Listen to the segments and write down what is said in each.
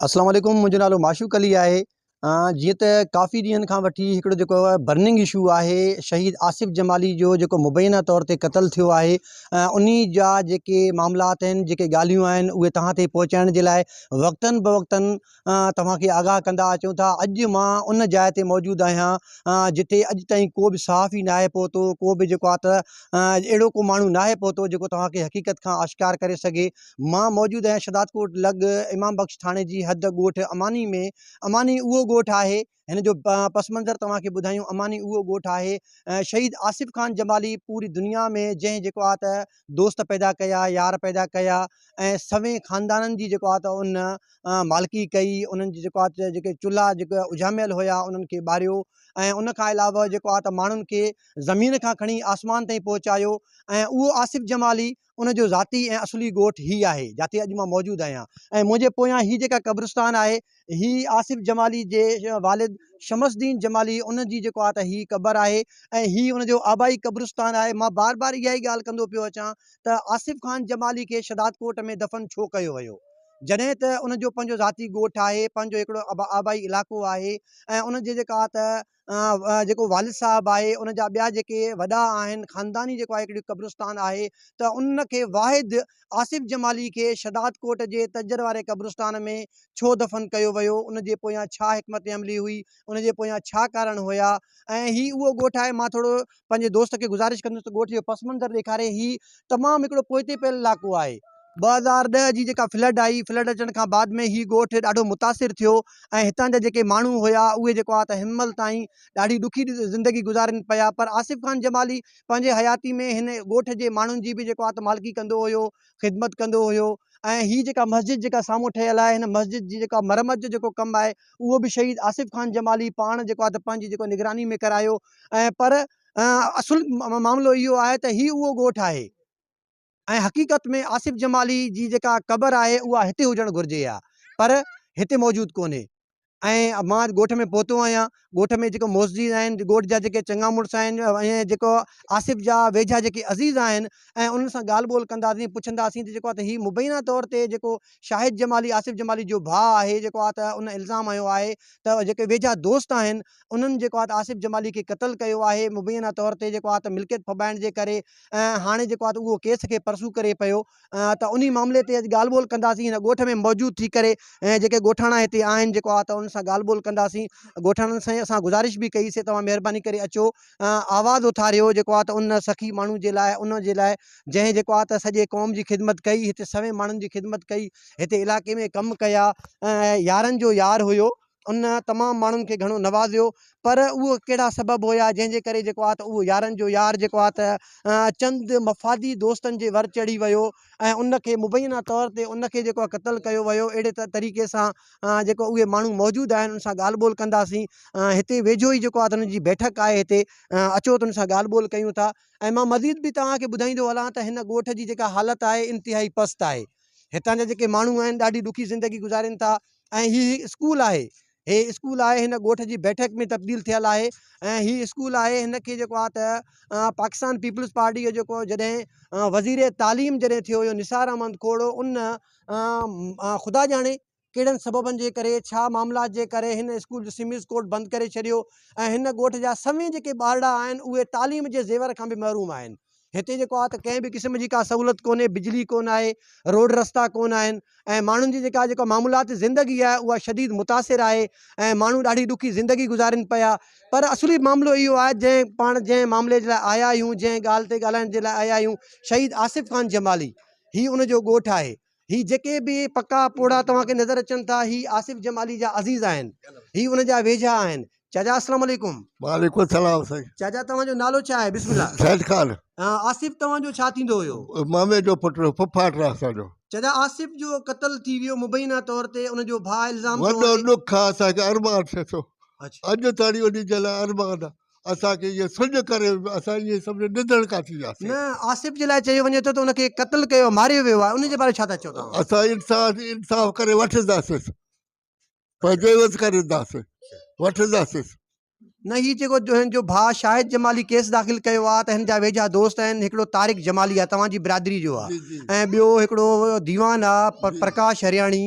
اسلام عليڪم منهنجو نالو معشوق علي آهي جيئن ته ڪافي ڏينهن کان وٺي هڪڙو جيڪو برننگ اشو آهي شهيد آصف جمالي جو جيڪو مبينا طور تي قتل ٿيو آهي انهي جا جيڪي معاملات آهن جيڪي ڳالهيون آهن اهي توهان تائين پهچائڻ جي لاء وقتن بوقتن توهان کي آگاهه ڪندا اچون ٿا اڄ مان ان جاء تي موجود آهيان جتي اڄ تائين ڪو به صحافي ناهي پهتو ڪو به جيڪو آهي ته اهڙو ڪو ماڻهو ناهي پهتو جيڪو توهان کي حقيقت کان آشڪار ڪري سگهي مان موجود آهيان شھدادڪوٽ لڳ امام بخش ٿاڻي جي حد ڳوٺ اماني ۾ اماني اهو ڳوٺ آهي هن جو پس منظر توهان کي ٻڌايون اماني اهو ڳوٺ آهي شهيد آصف خان جمالي پوري دنيا ۾ جنهن جيڪو آهي ته دوست پيدا ڪيا يار پيدا ڪيا ۽ سوين خاندانن جي جيڪو آهي ته ان مالڪي ڪئي انهن جي جيڪو آهي ته جيڪي چلها جيڪي اجهاميل هيا انهن کي ٻاريو ۽ ان کان علاوه جيڪو آهي ته ماڻهن کي زمين کان کڻي آسمان تائين پهچايو ۽ اهو آصف جمالي ان جو ذاتي ۽ اصلي ڳوٺ هي آهي جاتي اڄ مان موجود آهيان ۽ منهنجي پويان هي جيڪا قبرستان آهي هي آصف جمالي جي والد شمس الدين جمالي ان جي جيڪو آهي ته هي قبر آهي ۽ هي ان جو آبائي قبرستان آهي مان بار بار اها ئي ڳالهه ڪندو پيو اچان ته آصف خان جمالي کي شھدادڪوٽ ۾ دفن ڇو ڪيو ويو جڏهن ته ان جو پنهنجو ذاتي ڳوٺ آهي پنهنجو هڪڙو آبائي علائقو آهي ۽ ان جي جيڪا ته جيڪو والد صاحب آهي ان جا ٻيا جيڪي وڏا آهن خانداني جيڪو آهي هڪڙي قبرستان آهي ته ان کي واحد آصف جمالي کي شھداد ڪوٽ جي تجر واري قبرستان ۾ ڇو دفن ڪيو ويو ان جي پويان ڇا حڪمت عملي هئي ان جي پويان ڇا ڪارڻ هيا ۽ هي اهو ڳوٺ آهي مان ٿورو پنهنجي دوست کي گذارش ڪندس ته ڳوٺ جو پس منظر ڏيکاري هي تمام هڪڙو پوئتي پيل علائقو آهي 2010 جي جيڪا فلڊ آئي فلڊ اچڻ کان بعد ۾ هي ڳوٺ ڏاڍو متاثر ٿيو ۽ هتان جا جيڪي ماڻهو هيا اهي جيڪو آهي ته هن مهل تائين ڏاڍي ڏکي زندگي گذارين پيا پر آصف خان جمالي پنهنجي حياتي ۾ هن ڳوٺ جي ماڻهن جي به جيڪو آهي ته مالڪي ڪندو هيو خدمت ڪندو هيو ۽ هي جيڪا مسجد جيڪا سامهون ٺهيل آهي هن مسجد جي جيڪا مرمت جو جيڪو ڪم آهي اهو به شهيد آصف خان جمالي پاڻ جيڪو آهي ته پنهنجي جيڪو نگراني ۾ ڪرايو ۽ پر اصل معاملو اهو آهي ته هي اهو ڳوٺ آهي ۽ حقيقت ۾ آصف جمالي جي جيڪا قبر آهي اها هتي هجڻ گهرجي ها پر هتي موجود ڪونهي ۽ مان ڳوٺ ۾ پهتو آهيان ڳوٺ ۾ جيڪو معززين آهن ڳوٺ جا جيڪي چڱا مڙس آهن ۽ جيڪو آصف جا ويجها جيڪي عزيز آهن ۽ انهن سان ڳالهه ٻولهه ڪنداسين پڇنداسين ته جيڪو آهي ته هي مبينا طور تي جيڪو شاهد جمالي آصف جمالي جو ڀاء آهي جيڪو آهي ته ان الزام هنيو آهي ته جيڪي ويجها دوست آهن انهن جيڪو آهي ته آصف جمالي کي قتل ڪيو آهي مبينا طور تي جيڪو آهي ته ملڪيت ڦٻائڻ جي ڪري ۽ هاڻي جيڪو آهي ته اهو ڪيس کي پرسو ڪري پيو ته انهي معاملي تي اڄ ڳالهه ٻولهه ڪنداسين هن ڳوٺ ۾ موجود ٿي ڪري ۽ جيڪي ڳوٺاڻا هتي آهن جيڪو آهي ته انهن سان ڳالهه ٻولهه ڪنداسين ڳوٺاڻن سان اسان گذارش به ڪئي سي توهان مهرباني ڪري اچو آواز اٿاريو جيڪو آهي ته ان سخي ماڻهو جي لاء ان جي لاء جنهن جيڪو آهي ته سڄي قوم جي خدمت ڪئي هتي سوين ماڻهن جي خدمت ڪئي هتي علائقي ۾ ڪم ڪيا ۽ يارن جو يار هيو ان تمام ماڻهن کي گهڻو نوازيو پر اهو ڪهڙا سبب هيا جنهن جي ڪري جيڪو آهي ته اهو يارن جو يار جيڪو آهي ته چند مفادي دوستن جي ور چڙهي ويو ۽ ان کي مبينا طور تي ان کي جيڪو آهي قتل ڪيو ويو اهڙي طريقي سان جيڪو اهي ماڻهو موجود آهن ان سان ڳالهه ٻولهه ڪنداسين هتي ويجهو ئي جيڪو آهي ته ان جي بيٺڪ آهي هتي اچو ته ان سان ڳالهه ٻولهه ڪيون ٿا ۽ مان مزيد به توهان کي ٻڌائيندو هلان ته هن ڳوٺ جي جيڪا حالت آهي انتهائي پست آهي هتان جا جيڪي ماڻهو آهن ڏاڍي ڏکي زندگي گذارين ٿا ۽ هي هڪ اسڪول آهي هي اسڪول آهي هن ڳوٺ جي بيٺڪ ۾ تبديل ٿيل آهي ۽ هي اسڪول آهي هن کي جيڪو آهي ته پاڪستان پيپلز پارٽي جو جيڪو جڏهن وزير تعليم جڏهن ٿيو هيو نثار احمد کوڙو ان خدا ڄاڻي ڪهڙن سببن جي ڪري ڇا معاملات جي ڪري هن اسڪول جو سميز ڪوٽ بند ڪري ڇڏيو ۽ هن ڳوٺ جا سوين جيڪي ٻارڙا آهن اهي تعليم جي زيور کان به محروم آهن هتي جيڪو آهي ته ڪنهن به قسم جي ڪا سهولت ڪونهي، بجلي ڪونه آهي، روڊ رستا ڪونه آهن ۽ ماڻهن جي جيڪا جيڪا معمولات زندگي آهي اها شديد متاثر آهي ۽ ماڻهو ڏاڍي ڏکي زندگي گذارين پيا پر اصلي معاملو اهو آهي جنهن پاڻ جنهن معاملي جي لاء آيا آهيون جنهن ڳالهه تي ڳالهائڻ جي لاء آيا آهيون شهيد آصف خان جمالي هي ان جو ڳوٺ آهي هي جيڪي به پڪا پوڙها توهان کي نظر اچن ٿا هي آصف جمالي جا عزيز آهن هي ان جا ويجها آهن چاچا السلام عليڪم. وعليڪم السلام سائين. چاچا توهان جو نالو ڇا آهي بسم الله. سيد خان. آصف توهان جو ڇا ٿيندو هيو؟ مامي جو پٽ پڦاٽ آ اسان جو. چاچا آصف جو قتل ٿي ويو مبينا طور تي ان جو ڀاء الزام ٿو هڻي. وڏو ڏک آ اسان کي ارمان ٿئي ٿو اڄ تائين ان جي لاء ارمان آ. اسان کي ائين سڃ ڪري اسان ائين سمجهه نڌڻ ڪا ٿي وياسين. نه آصف جي لاء چيو وڃي ٿو ته ان کي قتل ڪيو ماريو ويو آهي ان جي باري ۾ ڇا ٿا چئو توهان؟ اسان انصاف انصاف ڪري وٺنداسين پنهنجو عوض ڪرينداسين وٺنداسين. نه هي جيڪو هن جو ڀاء شاهد جمالي ڪيس داخل ڪيو آ ته هن جا ويجها دوست آهن هڪڙو طارق جمالي آ توهان جي برادري جو آ ۽ ٻيو هڪڙو ديوان آ پرڪاش هرياڻي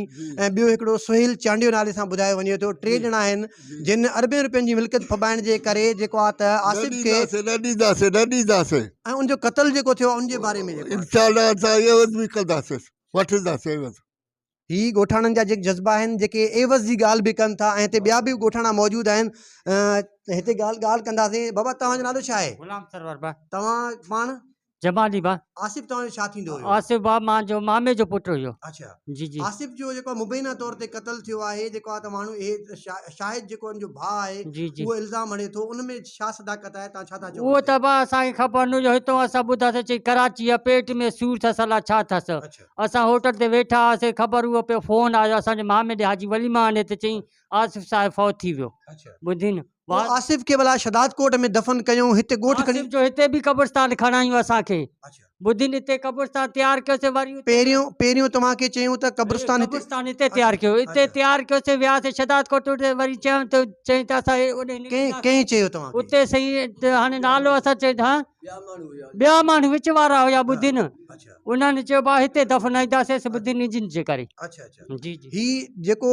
۽ ٻيو هڪڙو سهيل چانڊيو نالي سان ٻڌايو وڃي ٿو ٽي ڄڻا آهن جن اربين روپين جي ملڪيت ڦٻائڻ جي ڪري جيڪو آ ته آصف کي نه ڏينداسين نه ڏينداسين ۽ ان جو قتل جيڪو ٿيو آ ان جي باري ۾ جيڪو آ. انشاء الله اسان عوض به ڪنداسين وٺنداسين عوض. هي ڳوٺاڻن جا جيڪي جذبا آهن جيڪي عيوض جي ڳالهه به ڪن ٿا ۽ هتي ٻيا به ڳوٺاڻا موجود آهن هتي ڳالهه ڳالهه ڪنداسين بابا توهان جو نالو ڇا آهي؟ غلام سرور با. توهان پاڻ؟ جمالي با. آصف توهان جو ڇا ٿيندو هيو؟ آصف با مان جو مامي جو پٽ هيو. اڇا جي جي. آصف جو جيڪو مبينا طور تي قتل ٿيو آهي جيڪو آ ته ماڻهو اهي شاهد جيڪو ان جو ڀاء آهي جي جي. اهو الزام هڻي ٿو ان ۾ ڇا صداقت آهي توهان ڇا ٿا چئو اهو ان تي؟ ته با اسان کي خبر نه هيو هتو اسان ٻڌاسين چي ڪراچي آ پيٽ ۾ سور ٿس الا ڇا ٿس. اڇا. اسان هوٽل تي ويٺا هئاسين خبر اهو پيو فون آيو اسان جي مامي ڏي حاجي ولي مان ڏي ته چئين آصف صاحب فوت ٿي ويو ٻڌين نه پوء آصف کي ڀلا شھداد ڪوٽ ۾ دفن ڪيون هتي ڳوٺ کڻي آصف جو هتي به قبرستان کڻايون اسان کي ٻڌين هتي قبرستان تيار ڪيوسين وري پهريون پهريون توهان کي چيون ته قبرستان هتي قبرستان هتي تيار ڪيو هتي تيار ڪيوسين وياسين شھداد ڪوٽ اتي وري چيون ته چئين ته اسان اوڏي ڪنهن ڪنهن چيو توهان کي اتي سائين هاڻي نالو اسان چئي ها ٻيا ماڻهو وچ وارا هيا ٻڌين انهن چيو ڀاء هتي دفنائينداسين سڀ دين جن جي ڪري. اڇا اڇا جي جي. هي جيڪو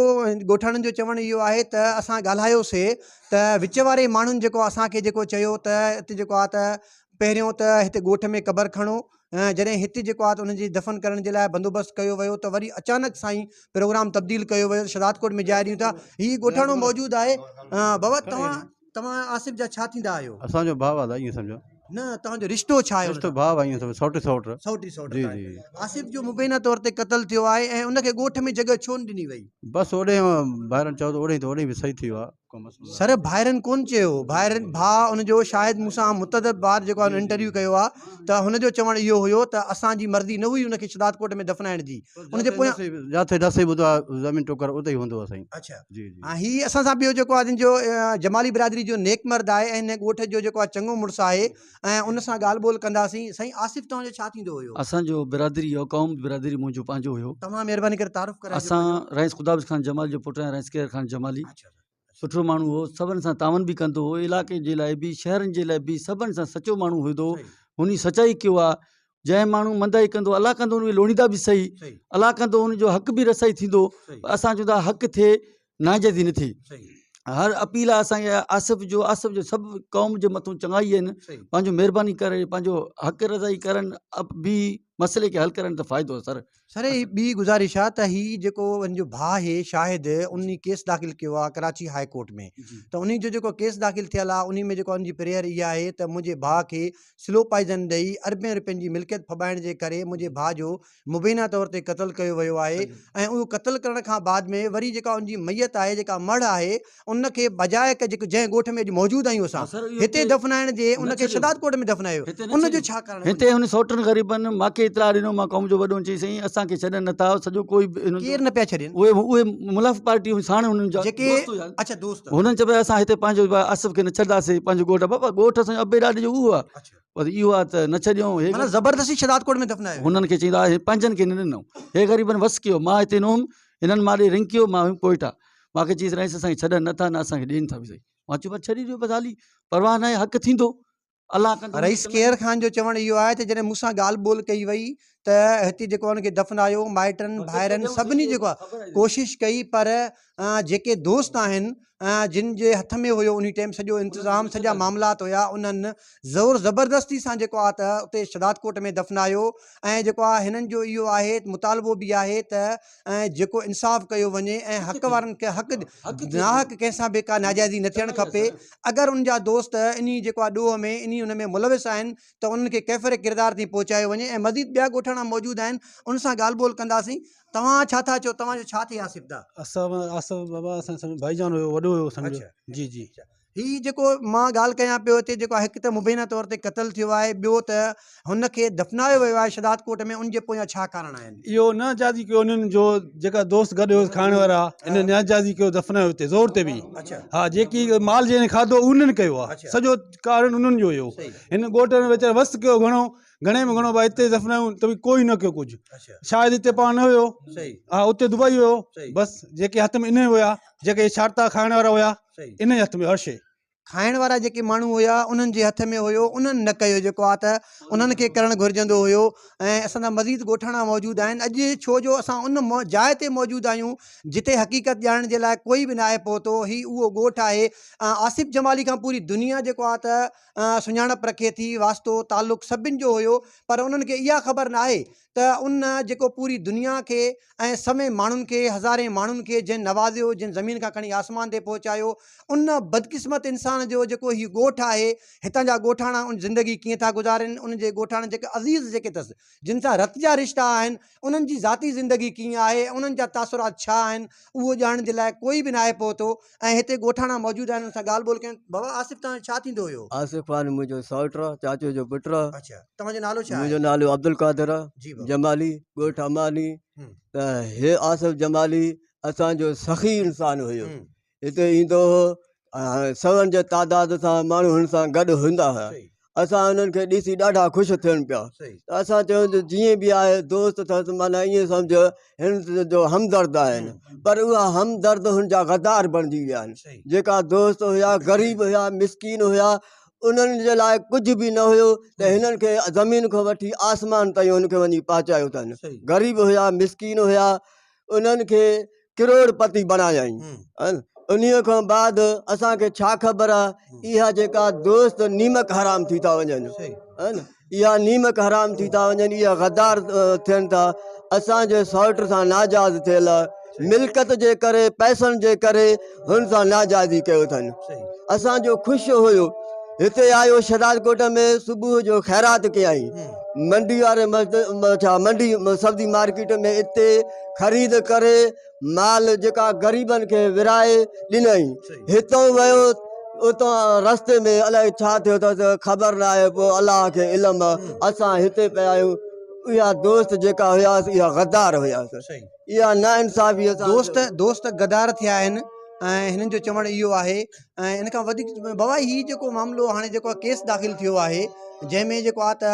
ڳوٺاڻن جو چوڻ اهو آهي ته اسان ڳالهايو سي ته وچ واري ماڻهن جيڪو اسان کي جيڪو چيو ته هتي جيڪو آهي ته پهريون ته هتي ڳوٺ ۾ قبر کڻو ۽ جڏهن هتي جيڪو آهي ته انهن جي دفن ڪرڻ جي لاء بندوبست ڪيو ويو ته وري اچانڪ سائين پروگرام تبديل ڪيو ويو شهدادڪوٽ ۾ جاء ڏيون ٿا هي ڳوٺاڻو موجود آهي بابا توهان توهان آصف جا ڇا ٿيندا آهيو؟ اسان جو ڀاء آ ائين سمجهو. نه توهان جو رشتو ڇا آهي؟ رشتو ڀاء آ ائين سمجهو سوٽ سوٽ. سوٽ سوٽ جي جي. آصف جو مبينا طور تي قتل ٿيو آهي ۽ ان کي ڳوٺ ۾ جڳهه ڇو نه ڏني وئي؟ بس اوڏي ڀائرن چيو ته اوڏي ته اوڏي به صحيح ٿي ويو آ ڪو مسئلو ناهي. سر ڀائرن ڪون چيو ڀائرن ڀاء ان جو شايد مون سان متعدد بار جيڪو آهي انٽرويو ڪيو آ ته هن جو چوڻ اهو هيو ته اسان جي مرضي نه هئي ان کي شھدادڪوٽ ۾ دفنائڻ جي ان جي پويان جاٿي نصيب هوندو آ زمين ٽڪر اتي ئي هوندو آ سائين. اڇا جي جي. ۽ هي اسان سان ٻيو جيڪو آهي جن جو جمالي برادري جو نيڪ مرد آهي ۽ هن ڳوٺ جو جيڪو آهي چڱو مڙس آهي ۽ ان سان ڳالهه ٻولهه ڪنداسين سائين آصف توهان جو ڇا ٿيندو هيو؟ اسان جو برادري هو قوم برادري منهنجو پنهنجو هيو. توهان مهرباني ڪري تعارف ڪرائجو اسان پنهنجو. رئيس خدا بخش خان جمالي جو پٽ آهيان رئيس ڪير خان جمالي اڇا سٺو ماڻهو هو سڀن سان تعاون به ڪندو هو علائقي جي لاء به شهرن جي لاء به سڀن سان سچو ماڻهو هوندو هو هن سچائي ڪيو آهي جنهن ماڻهو مندائي ڪندو الله ڪندو ان کي لوڙيندا به صحيح الله ڪندو ان جو حق به رسائي ٿيندو اسان چوندا حق ٿئي ناجائزي نه ٿئي هر اپيل آهي اسانکي آصف جو آصف جو سڀ قوم جي مٿون چڱائي آهن پنهنجو مهرباني ڪري پنهنجو حق رضائي ڪرن به مسئلي کي حل ڪرن ته فائدو سر سر هي ٻي گذارش آ ته هي جيڪو ان جو ڀاء آهي شاهد انهي ڪيس داخل ڪيو آ ڪراچي هاء ڪورٽ ۾ ته انهي جو جيڪو ڪيس داخل ٿيل آ انهي ۾ جيڪو ان جي پريئر اها آهي ته منهنجي ڀاء کي سلو پائزن ڏئي اربين روپين جي ملڪيت ڦٻائڻ جي ڪري منهنجي ڀاء جو مبينا طور تي قتل ڪيو ويو آهي ۽ اهو قتل ڪرڻ کان بعد ۾ وري جيڪا ان جي ميت آهي جيڪا مڙهه آهي ان کي بجاء جيڪو جنهن ڳوٺ ۾ اڄ موجود آهيون اسان هتي دفنائڻ جي ان کي شھداد ڪوٽ ۾ دفنايو ان جو ڇا ڪارڻ هتي هن سوٽن غريبن ماکي اطلاع ڏنو مان قوم جو وڏو چئي سائين اسان کي ڇڏن نٿا سڄو ڪوئي به ڪير نه پيا ڇڏين اهي اهي ملف پارٽي ساڻ هنن جا جيڪي اڇا دوست هنن چيو اسان هتي پنهنجو آصف کي نه ڇڏنداسين پنهنجو ڳوٺ بابا ڳوٺ اسان جو ابي ڏاڏي جو اهو آهي بس اهو آهي ته نه ڇڏيو هي معنيٰ زبردستي شھداد ڪوٽ ۾ دفنايو هنن کي چئيندا پنهنجن کي نه ڏنو هي غريبن وس ڪيو مان هتي نه هوم هنن مان ڏي رنگ ڪيو مان هيم ڪوئيٽا مان کي چيس رئيس اسان کي ڇڏن نٿا نه اسان کي ڏين ٿا به سهي مان چيو بس ڇڏي ڏيو بس هالي پرواهه ناهي حق ٿيندو الله ڪندو رئيس ڪير خان جو چوڻ اهو آهي ته جڏهن مون سان ڳالهه ٻولهه ڪئي وئي ته هتي جيڪو ان کي دفنايو مائٽن ڀائرن سڀني جيڪو آهي ڪوشش ڪئي پر جيڪي دوست آهن جن جي هٿ ۾ هيو انهي ٽائيم سڄو انتظام سڄا معاملات هيا انهن زور زبردستي سان جيڪو آهي ته اتي شھدادڪوٽ ۾ دفنايو ۽ جيڪو آهي هنن جو اهو آهي مطالبو به آهي ته ۽ جيڪو انصاف ڪيو وڃي ۽ حق وارن کي حق ناحق ڪنهن سان به ڪا ناجائزي نه ٿيڻ کپي اگر ان جا دوست انهي جيڪو آهي ڏوهه ۾ انهي ان ۾ ملوث آهن ته انهن کي ڪيفر ڪردار تائين پهچايو وڃي ۽ مزيد ٻيا ڳوٺاڻا موجود آهن ان سان ڳالهه ٻولهه ڪنداسين توهان ڇا ٿا چئو توهان جو ڇا ٿئي آصف دا؟ اسان آصف بابا اسان سمجهو ڀائي جان هيو وڏو هيو سمجهو جي جي. هي جيڪو مان ڳالهه ڪيان پيو هتي جيڪو هڪ ته مبينا طور تي قتل ٿيو آهي ٻيو ته هن کي دفنايو ويو آهي شھداد ڪوٽ ۾ ان جي پويان ڇا ڪارڻ آهن؟ اهو نه جازي ڪيو انهن جو جيڪا دوست گڏ هيس کائڻ وارا ان نه جازي ڪيو دفنايو هتي زور تي به ها جيڪي مال جنهن کاڌو انهن ڪيو آهي سڄو ڪارڻ انهن جو هيو هن ڳوٺ ۾ ويچاري وس ڪيو گهڻو گهڻي ۾ گهڻو ڀائي هتي دفنايون ته به ڪوئي نه ڪيو ڪجهه شايد هتي پاڻ نه هيو ها اتي دبئي هيو بس جيڪي هٿ ۾ انهن هيا جيڪي شارتا کائڻ وارا هيا انهن جي هٿ ۾ هر شيء. کائڻ وارا جيڪي ماڻهو هيا انهن جي هٿ ۾ هيو انهن نه ڪيو جيڪو آ ته انهن کي ڪرڻ گهرجندو هيو ۽ اسان سان مزيد ڳوٺاڻا موجود آهن اڄ ڇو جو اسان ان جاء تي موجود آهيون جتي حقيقت ڄاڻڻ جي لاء ڪوئي به ناهي پهتو هي اهو ڳوٺ آهي آصف جمالي کان پوري دنيا جيڪو آ ته سڃاڻپ رکي ٿي واسطو تعلق سڀن جو هيو پر انهن کي اها خبر ناهي ته ان جيڪو پوري دنيا کي ۽ سوين ماڻهن کي هزارين ماڻهن کي جنهن نوازيو جنهن زمين کان کڻي آسمان تي پهچايو ان بدقسمت انسان جو جيڪو هي ڳوٺ آهي هتان جا ڳوٺاڻا ان زندگي ڪيئن ٿا گذارين ان جي ڳوٺاڻن جيڪي عزيز جيڪي اٿس جن سان رت جا رشتا آهن انهن جي ذاتي زندگي ڪيئن آهي انهن جا تاثرات ڇا آهن اهو ڄاڻڻ جي لاء ڪوئي به ناهي پهتو ۽ هتي ڳوٺاڻا موجود آهن انهن سان ڳالهه ٻولهه ڪيون. بابا آصف توهان جو ڇا ٿيندو هيو؟ آصف خان منهنجو سئوٽ آ چاچو جو پٽ آ. اڇا توهان جو نالو ڇا آهي؟ منهنجو نالو عبدالقادر آ جي بابا. جمالي ڳوٺ اماني ته هي آصف جمالي اسان جو سخي انسان هيو هتي ايندو هو ۽ سون جي تعداد سان ماڻهو هن سان گڏ هوندا هيا اسان انهن کي ڏسي ڏاڍا خوش ٿين پيا ته اسان چيو ته جيئن به آهي دوست اٿس معنيٰ ائين سمجهه هن جو همدرد آهن پر اها همدرد هن جا غدار بڻجي ويا آهن جيڪا دوست هيا غريب هيا مسڪين هيا انهن جي لاء ڪجهه به نه هيو ته هنن کي زمين کان وٺي آسمان تائين هن کي وڃي پهچايو اٿن غريب هيا مسڪين هيا انهن کي ڪروڙ پتي بڻايائين انهيء کان بعد اسان کي ڇا خبر آ اها جيڪا دوست نيمڪ حرام ٿي ٿا وڃن اها نيمڪ حرام ٿي ٿا وڃن اها غدار ٿين ٿا اسان جي سئوٽ سان ناجائز ٿيل ملڪيت جي ڪري پئسن جي ڪري هن سان ناجائزي ڪيو اٿن اسان جو خوش هيو هتي آيو شهداد ڪوٽ ۾ صبح جو خيرات ڪيائين منڊي واري مسجد ڇا منڊي سبزي مارڪيٽ ۾ اتي خريد ڪري مال جيڪا غريبن کي ورهائي ڏنائين هتان ويو اتان رستي ۾ الائي ڇا ٿيو اٿس خبر نه آهي پوء الله کي علم اسان هتي پيا آهيون اها دوست جيڪا هياس اها غدار هياس اها ناانصافي اسان دوست دوست غدار ٿيا آهن ۽ هنن جو چوڻ اهو آهي ۽ ان کان وڌيڪ بابا هي جيڪو معاملو هاڻي جيڪو ڪيس داخل ٿيو آهي جنهن ۾ جيڪو آهي ته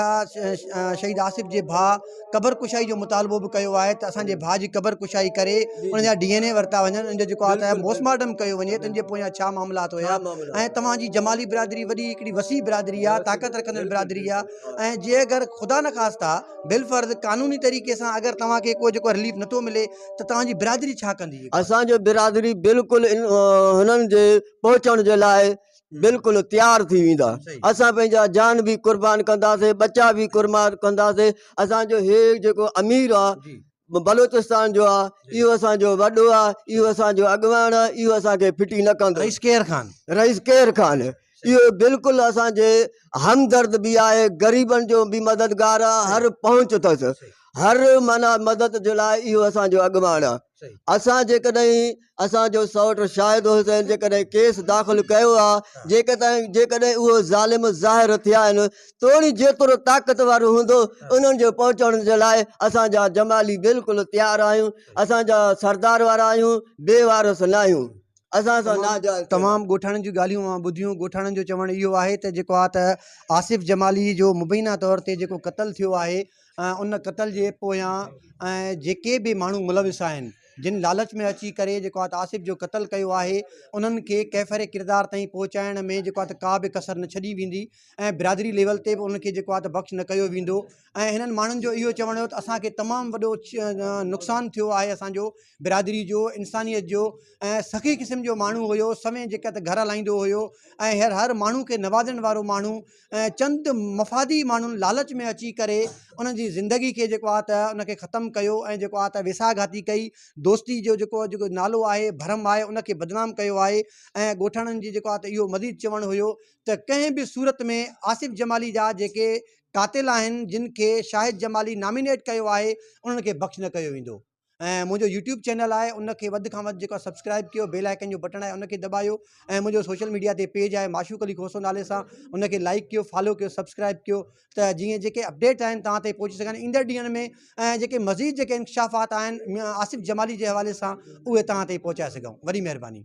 شهيد آصف جي ڀاء قبر ڪشائي جو مطالبو به ڪيو آهي ته اسان جي ڀاء جي قبر ڪشائي ڪري ان جا ڊي اين اي ورتا وڃن ان جو جيڪو آهي ته پوسٽ مارٽم ڪيو وڃي ته ان جي پويان ڇا معاملات هيا ۽ توهان جي جمالي برادري وڏي هڪڙي وسيع برادري آهي طاقت رکندڙ برادري آهي ۽ جي اگر خدا نخواسته بالفرض قانوني طريقي سان اگر توهان کي ڪو جيڪو رليف نٿو ملي ته توهان جي برادري ڇا ڪندي؟ اسان جو برادري بلڪل هنن جي پهچڻ جي لاء بلڪل تيار ٿي ويندا اسان پنهنجا جان به قربان ڪنداسين ٻچا به قربان ڪنداسين اسان جو هي جيڪو امير آ بلوچستان جو آ اهو اسان جو وڏو آ اهو اسان جو اڳواڻ آ اهو اسان کي ڦٽي نه ڪندو رئيس ڪير خان رئيس ڪير خان اهو بلڪل اسان جي همدرد به آهي غريبن جو به مددگار آ هر پهچ اٿس هر معنيٰ مدد جي لاء اهو اسان جو اڳواڻ آ اسان جيڪڏهن اسان جو سئوٽ شاهد حسين جيڪڏهن ڪيس داخل ڪيو آ جيڪڏهن جيڪڏهن اهو ظالم ظاهر ٿيا آهن توڻي جيترو طاقت وارو هوندو انهن جي پهچڻ جي لاء اسان جا جمالي بلڪل تيار آهيون اسان جا سردار وارا آهيون بي وارث نه آهيون اسان سان ناجائز تمام ڳوٺاڻن جون ڳالهيون اوهان ٻڌيون ڳوٺاڻن جو چوڻ اهو آهي ته جيڪو آ ته آصف جمالي جو مبينا طور تي جيڪو قتل ٿيو آهي ان قتل جي پويان ۽ جيڪي به ماڻهو ملوث آهن جن لالچ ۾ اچي ڪري جيڪو آهي ته آصف جو قتل ڪيو آهي انهن کي ڪيفر ڪردار تائين پهچائڻ ۾ جيڪو آهي ته ڪا به ڪسر نه ڇڏي ويندي ۽ برادري ليول تي به انهن کي جيڪو آهي ته بخش نه ڪيو ويندو ۽ هنن ماڻهن جو اهو چوڻ هو ته اسان کي تمام وڏو نقصان ٿيو آهي اسان جو برادري جو انسانيت جو ۽ سخي قسم جو ماڻهو هيو سوين جيڪا ته گهر هلائيندو هيو ۽ هر هر ماڻهو کي نوازڻ وارو ماڻهو ۽ چند مفادي ماڻهن لالچ ۾ اچي ڪري انهن جي زندگي کي جيڪو آهي ته ان کي ختم ڪيو ۽ جيڪو آهي ته ويساهه گهاتي ڪئي دوستي جو جيڪو جيڪو نالو آهي ڀرم آهي ان کي بدنام ڪيو آهي ۽ ڳوٺاڻن جي جيڪو آهي ته اهو مزيد چوڻ هيو ته ڪنهن به صورت ۾ آصف جمالي جا جيڪي قاتل آهن جن کي شاهد جمالي نامينيٽ ڪيو آهي انهن کي بخش نه ڪيو ويندو. ۽ منهنجو يوٽيوب چينل آهي ان کي وڌ کان وڌ جيڪو آهي سبسڪرائب ڪيو بيل آئيڪن جو بٽڻ آهي ان کي دٻايو ۽ منهنجو سوشل ميڊيا تي پيج آهي معشوق علي کوسو نالي سان ان کي لائڪ ڪيو فالو ڪيو سبسڪرائب ڪيو ته جيئن جيڪي اپڊيٽ آهن توهان تائين پهچي سگهن ايندڙ ڏينهن ۾ ۽ جيڪي مزيد جيڪي انڪشافات آهن آصف جمالي جي حوالي سان اهي توهان تائين پهچائي سگهون وڏي مهرباني.